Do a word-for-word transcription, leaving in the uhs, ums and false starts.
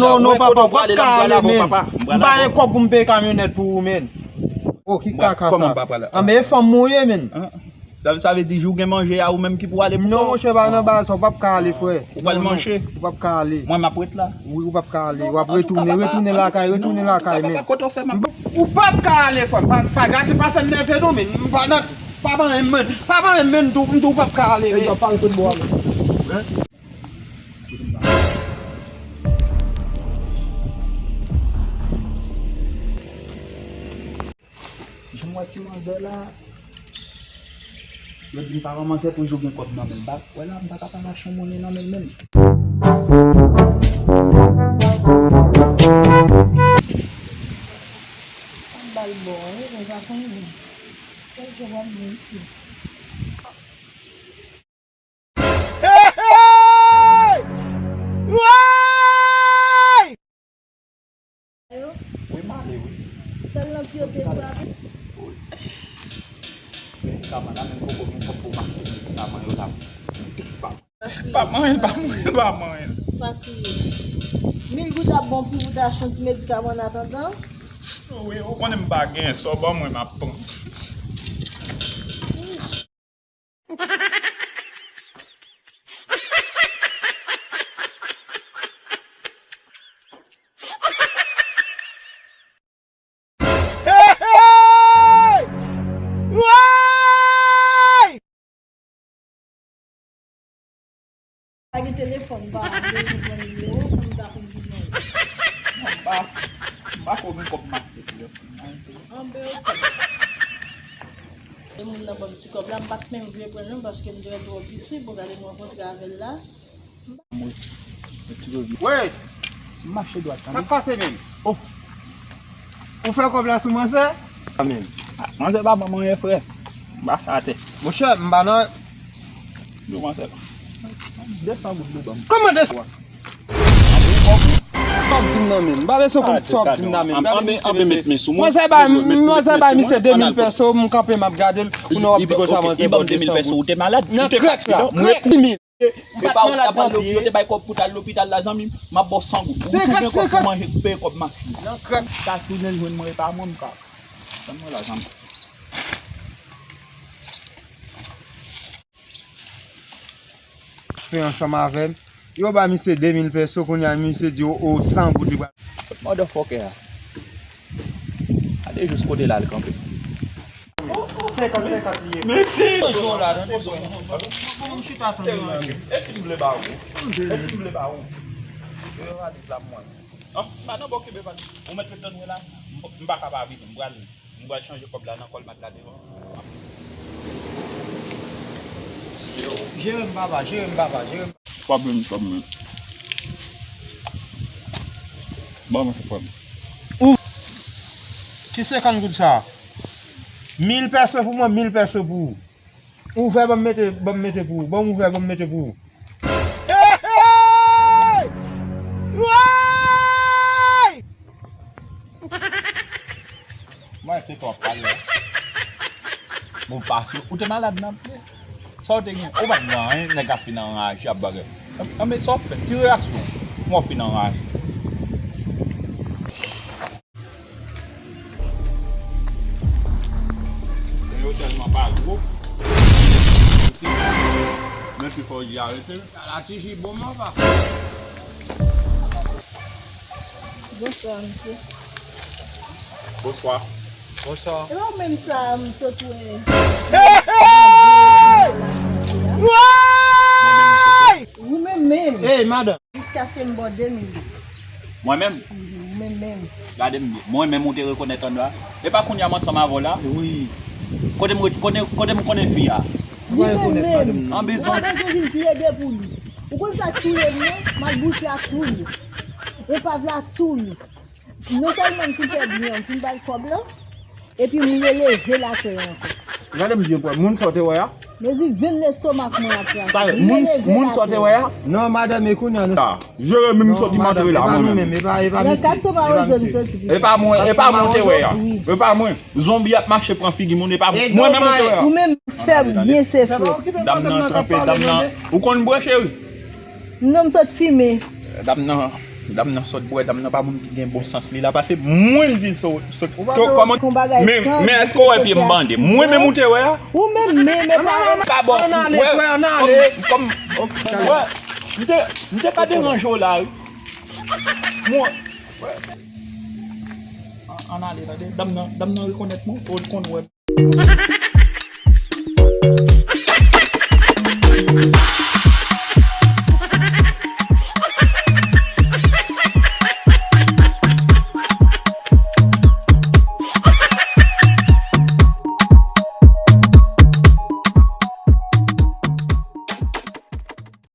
Non, non, papa, ou p ap ka ale, men. M pa gen kòb pou m peye kamyonèt pou ou, men. Oh, ki kaka sa? Kòman m pa pale? Anben, e fanm mwen ou ye, men. Sa, sa vle di, jou gen manje a, ou menm ki pou ale pou kò w? Non, monchè, pa nan bagay sa, ou p ap ka ale, frè. Ou pral manje? Ou p ap ka ale. Mwen, m ap ret la. Wi, ou p ap ka ale. W ap retounen, retounen lakay, retounen lakay, men. Kote w fè m ap... Ou p ap ka ale, frè. Pa, pa gate, pa fè m nève non, men. M pa nan, pa ban m, men. Pa ban m, men, m di w, m di w ou p ap ka ale, men. Yo pa rete bò a, men. Jan m wè ti manzè la, yo di m pa manzè toujou gen kòb nan men l. M pa, wè la, m pa ka pa lach yon monnen nan men l menm. M ba l bon, wi, men pa konnen. Kèl jan w ap di m isi? Hey, hey! Way! Yo? Wi, m ale, wi. Sèl lanp yo te frape. Wi. Medikaman la, menm poko gen kòb pou m achte medikaman yo la. Pa manyen, pa manyen, pa manyen. Pa kriye. Mil goud ap bon pou ou ta achte yon ti medikaman an atandan. Wi, ou konnen m pa gen, sa w ban mwen, m ap pran. Hey, hey! Way! Pa gen telefòn, m pa bezwen pran nimewo pou m ta konn ki non. Non, m pa, m pa ko gen kòb m achte telefòn nan. Anben, oke. E moun nan ban m ti kòb la, m pa t menm vle pran l non, paske m te wè l twò piti pou gade m rankontre avè l la. Wi. M mache dwat, tande. Sa k pase menm? Oh. Ou fè kòb la sou manzè? A menm. A, manzè pa ban m anyen, frè. M pase atè. Monchè, m pa nan... Yo, manzè. De san goud li ban m. Kòman de san? Sa w ap di m nan menm? M pa bezwen konn sa w ap di m nan menm. Gade misye, mesye. Manzè bay, manzè bay misye de mil pèso, m kanpe, m ap gade l. Kounye a w ap di konsa manzè ba w de san goud. Ou te malad. Nan krèk la, krèk li. Ou pa t malad nan pye. Yo te bay kòb pou t al lopital la, zanmi m. M ap ba w san goud. Ou tou gen kòb pou manje, peye kòb machin. Nan krèk. Sa tounen jwenn mwen, e pa mwen m ka. Tann mwen la, zanmi. Fè ansanm avè m. Yo ba misye de mil pèso, kounye a misye di, o, o, san goud li pral. Motherfucker a. Gade jis kote l al kanpe. Senkant senkant li ye. Mesye! Bon, bon, m chita tann manje. E si m vle ba ou? E si m vle ba ou? Yo valiz la pou mwen. An, m pa nan bò kenbe valiz. Ou mèt ret tann mwen la. M, m pa ka pa vini. M pral, m pral chanje kòb la nan kòl mat la devan. Jere m, papa, jere m, papa, jere m. Pa plen kòb mwen. Ban mwen fè kòb. Ou. Ki senkant goud sa? Mil pèso pou mwen, mil pèso pou ou. Ouvè, ban m mete, ban m mete pou ou. Ban m ouvè, ban m mete pou ou. Hey, hey! Way! Mwen te twò pale. Bon, pase. Ou te malad nan pye. Sa w te gen? Ou pa t gen anyen, nèg ap fin anraje ap bagay. Anben sa w ap fè? Ki reyaksyon? Mwen fin anraje. Yo tèlman pa gwo. Men ki fò w di arete. Ala ti ji bon mwen pa. Bonswa, mesye. Bonswa. Bonswa. E pa ou menm sa m sot wè. Hey, hey! Way! Ou menm menm. Hey, madanm. Jiskaske m ba w de mil. Mwen menm? Mhm, ou menm menm. Gade m byen. Mwen menm ou te rekonèt anndan a? E pa kounye a m ansanm avè w la? Wi. Kote m ret-, kote, kote m konnen fi a? Li menm menm. An bezwen. Ou pa bezwen vin plede pou li. Ou konn sa k touye m nan? M al bouche ak tou li. Epav la tou li. Non sèlman m fin fè byen, m fin ba l kòb lan, epi m releve l atè a ankò. Gade m byen pwòp, moun sa w te wè a? Mezi venn lestomak mwen ap pran. Sa, moun, moun sa w te wè a? Non, madanm, e kounye a nou. Jere menm soti m antre la, mwen menm. Nan kat sa pa wè zòn soti. E pa mwen, e pa mwen w te wè a. E pa mwen. Zonbi ap mache pran figi moun, e pa mwen menm w te wè a. Ou menm fè byen se fre. Dam nan tranpe, dam nan. Ou konn bwè, cheri? Non, m sot fimen. Dam nan, Dam nan sòt bwè, dam nan pa moun ki gen bon sans li la pase mwen l di l sòt. Kòman? Men èske w wè pye m bande? Mwen menm ou te wè a? Ou menm menm e pa pa bon. Wè, kòm m te m te pa deranje w la wi. Mwen ann ale tande. Dam nan dam nan rekonèt mwen, ou konn wè.